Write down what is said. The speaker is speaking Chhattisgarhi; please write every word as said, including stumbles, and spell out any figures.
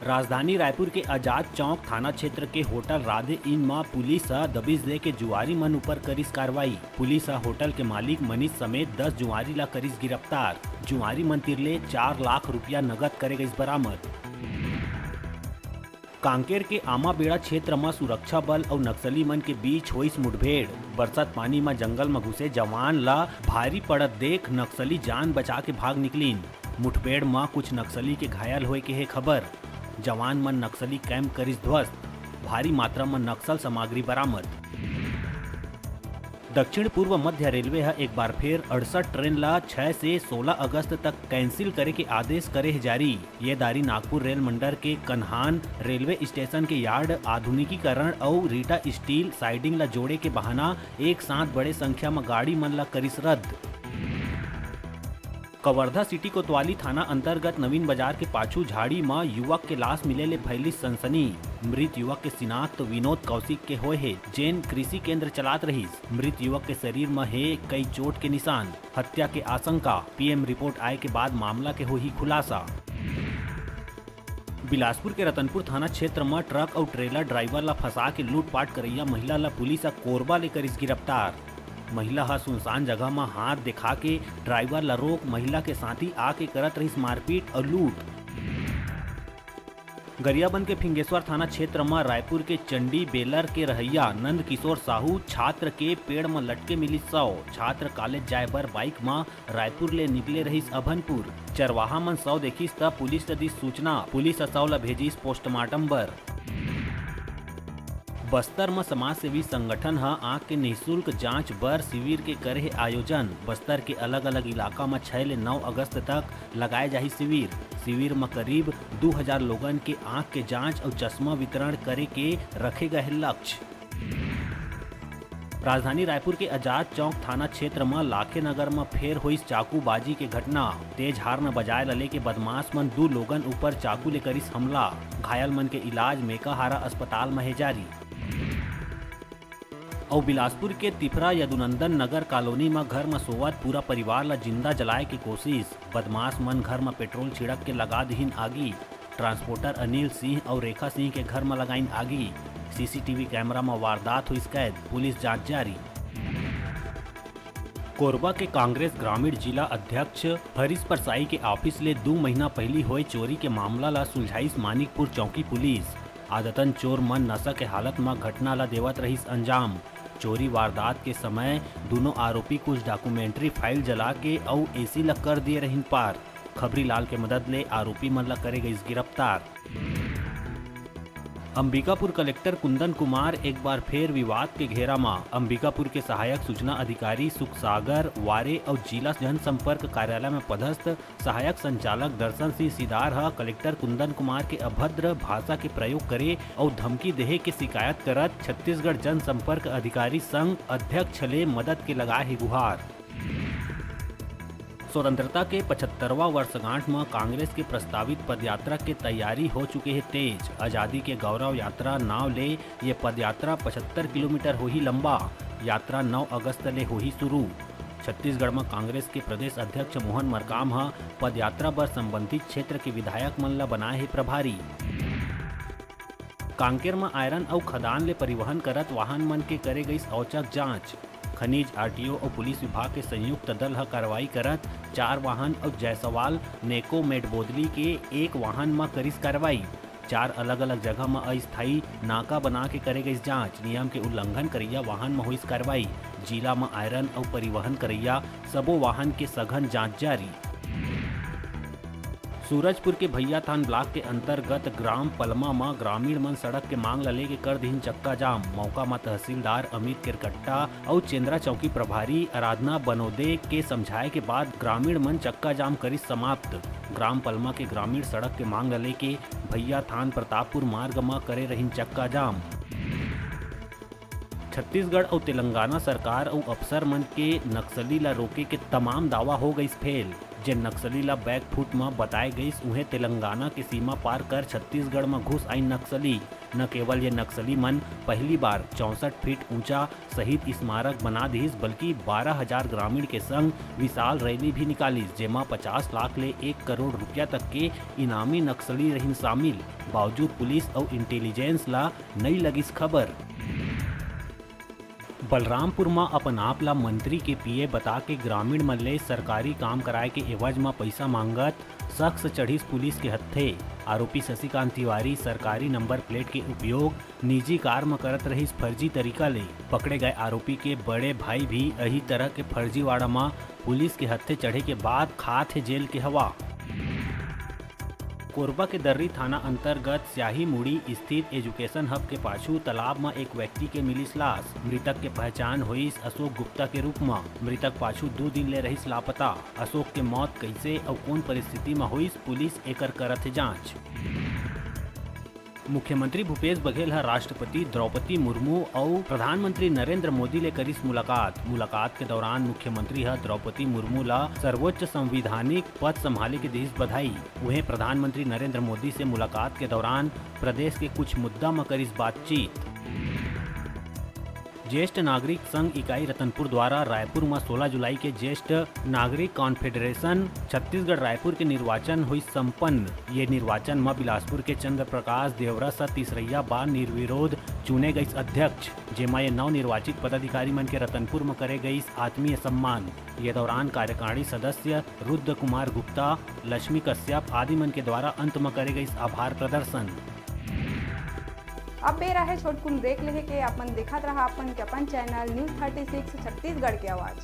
राजधानी रायपुर के आजाद चौक थाना क्षेत्र के होटल राधे इन म पुलिस ह दबिश दे के जुआरी मन ऊपर करिस कार्रवाई। पुलिस ह होटल के मालिक मनीष समेत दस जुआरी ला करिस गिरफ्तार। जुआरी मन तिर ले चार लाख रुपया नगद करे गइस बरामद। कांकेर के आमाबेड़ा क्षेत्र म सुरक्षा बल अउ नक्सली मन के बीच होइस मुठभेड़। बरसत पानी म जंगल म घुसे जवान ला भारी पड़त देख नक्सली जान बचा के भाग निकलिन। मुठभेड़ म कुछ नक्सली के घायल होए के हे खबर। जवान मन नक्सली कैंप करिस ध्वस्त। भारी मात्रा म नक्सल सामग्री बरामद। दक्षिण पूर्व मध्य रेलवे ह एक बार फेर अड़सठ ट्रेन ला छह से सोलह अगस्त तक कैंसिल करे के आदेश करे हे जारी। ये दारी नागपुर रेल मंडल के कन्हान रेलवे स्टेशन के यार्ड आधुनिकीकरण अउ रीटा स्टील साइडिंग ला जोड़े के बहाना एक साथ बड़े संख्या म गाड़ी मन ला करिस रद्द। कवर्धा सिटी कोतवाली थाना अंतर्गत नवीन बाजार के पाछू झाड़ी म युवक के लाश मिले ले फैलिस सनसनी। मृत युवक के शिनाख्त विनोद कौशिक के होए हे, जेन कृषि केंद्र चलात रहिस। मृत युवक के शरीर म हे कई चोट के निशान, हत्या के आशंका। पीएम रिपोर्ट आए के बाद मामला के होही खुलासा। बिलासपुर के रतनपुर थाना क्षेत्र म ट्रक अउ ट्रेलर ड्राइवर ला फंसा के लूटपाट करइया महिला ला पुलिस ह कोरबा ले करिस गिरफ्तार। महिला ह सुनसान जगह म हाथ दिखा के ड्राइवर ला रोक, महिला के साथी आके करत रहिस मारपीट अउ लूट। गरियाबंद के फिंगेश्वर थाना क्षेत्र म रायपुर के चंडी बेलर के रहइया नंद किशोर साहू छात्र के पेड़ म लटके मिलिस शव। छात्र कॉलेज जाए बर बाइक म रायपुर ले निकले रहिस अभनपुर। चरवाहा मन शव देखिस त पुलिस ल दिस सूचना। पुलिस ह शव ल भेजिस पोस्टमार्टम बर। बस्तर म समाजसेवी संगठन ह आंख के निशुल्क जांच बर शिविर के करे हे आयोजन। बस्तर के अलग-अलग इलाका म छह ले नौ अगस्त तक लगाए जाही शिविर। शिविर म करीब दू हजार लोगन के आंख के जांच अउ चश्मा वितरण करे के रखे गए हे लक्ष्य। राजधानी रायपुर के आजाद चौक थाना क्षेत्र म लाखे नगर म फेर होइस चाकूबाजी के घटना। तेज हार्न बजाए ल लेके बदमाश मन दू लोगन ऊपर चाकू ले करिस हमला। घायल मन के इलाज मेकाहारा अस्पताल म हे जारी। अउ बिलासपुर के तिफरा यदुनंदन नगर कॉलोनी म घर म सोवत पूरा परिवार ल जिंदा जलाए के कोशिश। बदमाश मन घर म पेट्रोल छिड़क के लगा दिहिन आगी। ट्रांसपोर्टर अनिल सिंह अउ रेखा सिंह के घर म लगाइन आगी। सीसीटीवी कैमरा म वारदात होइस कैद, पुलिस जांच जारी। कोरबा के कांग्रेस ग्रामीण जिला अध्यक्ष हरीश परसाई के ऑफिस ले दू महीना पहिली होए चोरी के मामला ला सुलझाइस मानिकपुर चौकी पुलिस। आदतन चोर मन नशा के हालत म घटना ला देवत रहिस अंजाम। चोरी वारदात के समय दूनों आरोपी कुछ डॉक्यूमेंट्री फाइल जला के अउ एसी ला कर दिए रहिन पार। खबरी लाल के मदद ले आरोपी मन ला करे गइस गिरफ्तार। अंबिकापुर कलेक्टर कुंदन कुमार एक बार फेर विवाद के घेरा म। अंबिकापुर के सहायक सूचना अधिकारी सुखसागर वारे अउ जिला जनसंपर्क कार्यालय म पदस्थ सहायक संचालक दर्शन सिंह सिदार ह कलेक्टर कुंदन कुमार के अभद्र भाषा के प्रयोग करे अउ धमकी देहे के शिकायत करत छत्तीसगढ़ जनसंपर्क अधिकारी संघ अध्यक्ष ले मदद के लगाए हे गुहार। स्वतंत्रता के पचहत्तरवां वर्षगांठ म कांग्रेस के प्रस्तावित पदयात्रा के तैयारी हो चुके हे तेज। आजादी के गौरव यात्रा नाव ले ये पदयात्रा पचहत्तर किलोमीटर होही लंबा। यात्रा नौ अगस्त ले होही शुरू। छत्तीसगढ़ म कांग्रेस के प्रदेश अध्यक्ष मोहन मरकाम ह पदयात्रा बर संबंधित क्षेत्र के विधायक मन ल बनाए हे प्रभारी। कांकेर म आयरन अउ खदान ले परिवहन करत वाहन मन के करे गइस औचक जांच। खनिज, आरटीओ अउ पुलिस विभाग के संयुक्त दल ह कार्रवाई करत चार वाहन अउ जायसवाल नेको मेडबोदली के एक वाहन म करिस कार्रवाई। चार अलग-अलग जगह म अस्थायी नाका बना के करे गइस जांच। नियम के उल्लंघन करइया वाहन म होइस कार्रवाई। जिला म आयरन अउ परिवहन करइया सबो वाहन के सघन जांच जारी। सूरजपुर के भैयाथान ब्लॉक के अंतर्गत ग्राम पलमा म ग्रामीण मन सड़क के मांग ल लेके कर दिहिन चक्का जाम। मौका म तहसीलदार अमित केरकट्टा अउ चेंद्रा चौकी प्रभारी आराधना बनोदे के समझाए के बाद ग्रामीण मन चक्का जाम करिस समाप्त। ग्राम पलमा के ग्रामीण सड़क के मांग ल लेके भैयाथान प्रतापपुर मार्ग म करे रहिन चक्का जाम। छत्तीसगढ़ अउ तेलंगाना सरकार अउ अफसर मन के नक्सली ला रोके के तमाम दावा हो गइस फेल। जेन नक्सली ला बैकफुट म बताए गइस, उहें तेलंगाना के सीमा पार कर छत्तीसगढ़ म घुस आइन नक्सली। न केवल ये नक्सली मन पहली बार चौसठ फीट ऊंचा शहीद स्मारक बना दिस, बल्कि बारह हजार ग्रामीण के संग विशाल रैली भी निकालिस, जेमा पचास लाख ले एक करोड़ रुपया तक के इनामी नक्सली रहिन शामिल। बावजूद पुलिस अउ इंटेलिजेंस ला नइ लगिस खबर। बलरामपुर म अपन आप ला मंत्री के पीए बता के ग्रामीण मन ले सरकारी काम कराए के एवज म पइसा मांगत शख्स चढ़िस पुलिस के हत्थे। आरोपी शशिकांत तिवारी सरकारी नंबर प्लेट के उपयोग निजी कार म करत रहिस फर्जी तरीका ले। पकड़े गए आरोपी के बड़े भाई भी यही तरह के फर्जीवाड़ा म पुलिस के हत्थे चढ़े के बाद खात हे जेल के हवा। कोरबा के दर्री थाना अंतर्गत स्याही मुड़ी स्थित एजुकेशन हब के पाछू तालाब म एक व्यक्ति के मिलिस लाश। मृतक के पहचान होइस अशोक गुप्ता के रूप म। मृतक पाछू दू दिन ले रहिस लापता। अशोक के मौत कइसे अउ कोन परिस्थिति म होइस, पुलिस एकर करत हे जांच। मुख्यमंत्री भूपेश बघेल ह राष्ट्रपति द्रौपदी मुर्मू अउ प्रधानमंत्री नरेंद्र मोदी ले करिस मुलाकात। मुलाकात के दौरान मुख्यमंत्री ह द्रौपदी मुर्मू ला सर्वोच्च संवैधानिक पद संभाले के दिस बधाई। उहें, प्रधानमंत्री नरेंद्र मोदी से मुलाकात के दौरान प्रदेश के कुछ मुद्दा म करिस बातचीत। ज्येष्ठ नागरिक संघ इकाई रतनपुर द्वारा रायपुर म सोलह जुलाई के ज्येष्ठ नागरिक कॉन्फेडरेशन छत्तीसगढ़ रायपुर के निर्वाचन होइस संपन्न। ये निर्वाचन म बिलासपुर के चंद्र प्रकाश देवरस ह तीसरइया बार निर्विरोध चुने गइस अध्यक्ष, जेमा ये नवनिर्वाचित पदाधिकारी मन के रतनपुर म करे गइस आत्मीय सम्मान। ये दौरान कार्यकारिणी सदस्य रुद्र कुमार गुप्ता, लक्ष्मी कश्यप आदि मन के द्वारा अंत म करे गइस आभार प्रदर्शन। अब बेरा हे छोटकुन ब्रेक लेहे के। अपन देखत रहा अपन के अपन channel news thirty six Chhattisgarh के आवाज़।